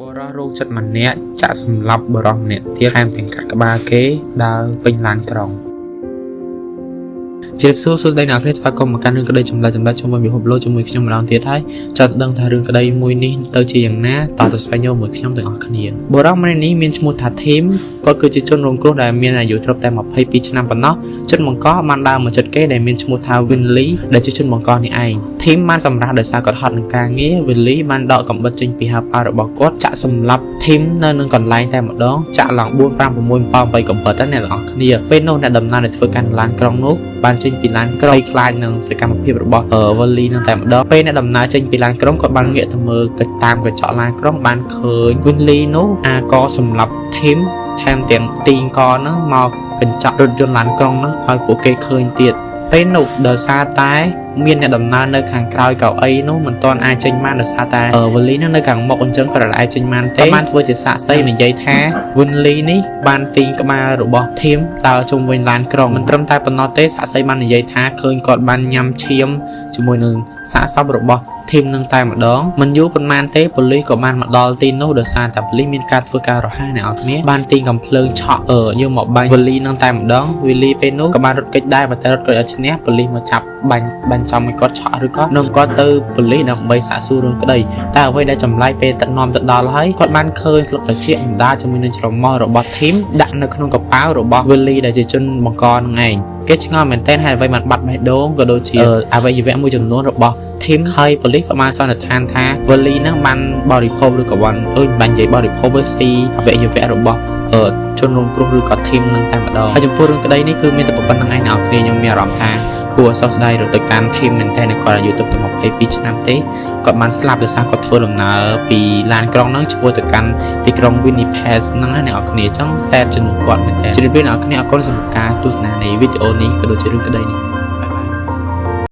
បុរសរោគចិត្តម្នាក់ចាក់សម្លាប់បុរសម្នាក់ទៀតថែមទាំងកាត់ក្បាលគេដើរពេញឡានក្រុងជម្រាបសួរសួស្តីអ្នកនរគ្នាស្វាគមន៍មកកាន់រឿងក្តីចម្លែកចម្លែកជុំវិញពិភពលោកជាមួយខ្ញុំម្ដងទៀតហើយចង់ដឹងថារឿងក្តីមួយនេះទៅជាយ៉ាងណាតើទៅស្វែងយល់មួយខ្ញុំទាំងអស់គ្នាបុរសម្នាក់នេះមានឈ្មោះថាធីមគាត់គឺជាជនរងគ្រោះដែលមានអាយុត្រឹមតែ22ឆ្នាំប៉ុណ្ណោះជនបង្កបានដើរមកជិតគេដែលមានឈ្មោះថា Winley ដែលជាជនបង្កនេះឯងធីមបានសម្រាកដោយសារគាត់ហត់នឹងការងារ Winley បានដកកាំបិតចេញពីហោប៉ៅរបស់គាត់ចាក់សម្លាប់ធីមនៅនឹងកន្លែងតែម្ដងចាក់ឡើង4 5 6 7 8កាំបិតណាអ្នកទាំងអស់គ្នាពេលនោះអ្នកដំណើរដែលធ្វើការនៅឡានក្រុងនោះបានចេញពីឡានក្រុងខ្លាចនឹងសកម្មភាពរបស់ Willy នឹងតែម្ដងពេលអ្នកដំណើរចេញពីឡានក្រុងគាត់បានងាកទៅមើលកតាមកញ្ចក់ឡានក្រុងបានឃើញ Winley នោះអាកសម្លាប់ធីមថែមទាំងទាញកហ្នឹងមកកញ្ចក់រថយន្តឡានក្រុងហ្នឹងឲ្យពួកគេឃើញទៀតពេលនោះដោយសារតែមានអ្នកដំណើរនៅខាងក្រោយកៅអីនោះមិនទាន់អាចចេញបានដោយសារតែវលីនោះនៅខាងមុខអញ្ចឹងគាត់អាចចេញបានទេបានធ្វើជាសាក្សីនិយាយថាវិនលីនេះបានទាញក្បាលរបស់ធីមដើរជុំវិញឡានក្រុងមិនត្រឹមតែប៉ុណ្ណោះទេសាក្សីបាននិយាយថាឃើញគាត់បានញ៉ាំឈាមជាមួយនឹងសាកសពរបស់ធីមនឹងតែម្ដងមិនយូរប៉ុន្មានទេប៉ូលីសក៏បានមកដល់ទីនោះដោយសារតែប៉ូលីសមានការធ្វើការរហ័សអ្នកនរគ្នាបានទាញកំភ្លើងឆក់អឺយកមកបាញ់វលីនឹងតែម្ដងវីលីពេលនោះក៏បានរត់គេចដែរប៉ុន្តែរត់គេចអត់ឈ្នះប៉ូលីសមកចាប់បាញ់បាញ់ចំឲ្យគាត់ឆក់ឬក៏នាំគាត់ទៅប៉ូលីសដើម្បីសាកសួររឿងក្តីតែអ្វីដែលចម្លែកពេលទឹកនាំទៅដល់ហើយគាត់បានឃើញស្លឹកត្រចៀកអណ្ដាតជាមួយនឹងច្រមុះរបស់ធីមដាក់នៅក្នុងកប៉ាល់របស់វីលីដែលជាជនបង្កនឹងឯងគេឆ្ងល់មែនទែនហេតុអ្វីបានបាត់បេះដូងក៏ដូចជាអវយវៈមួយចំនួនរបស់ធីមហើយប៉ូលីសក៏បានសន្និដ្ឋានថាវលីនឹងបានបរិភោគឬក៏បានអើយបាននិយាយបរិភោគវាស៊ីអវយវៈរបស់អឺជនរងគ្រោះឬក៏ធីមនឹងតែម្ដងហើយចំពោះរឿងក្តីនេះគឺមានតែប៉ុណ្្នឹងឯងអ្នកនរគ្នាខ្ញុំមានអារម្មណ៍ថាគួរសោកស្ដាយរទៅកាន់ធីមមែនតើគាត់អាយុទៅ22ឆ្នាំទេគាត់បានស្លាប់ដោយសារគាត់ធ្វើដំណើរពីឡានក្រុងហ្នឹងឆ្ពោះទៅកាន់ទីក្រុង Winnipeg ហ្នឹងណាអ្នកនរគ្នាអញ្ចឹងសែតជំនួសគាត់មែនតើជម្រាបលាអ្នកនរគ្នាអរគុណសម្រាប់ការទស្សនានៃវីដេអូនេះក៏ដូចជារឿងក្តីនេះ។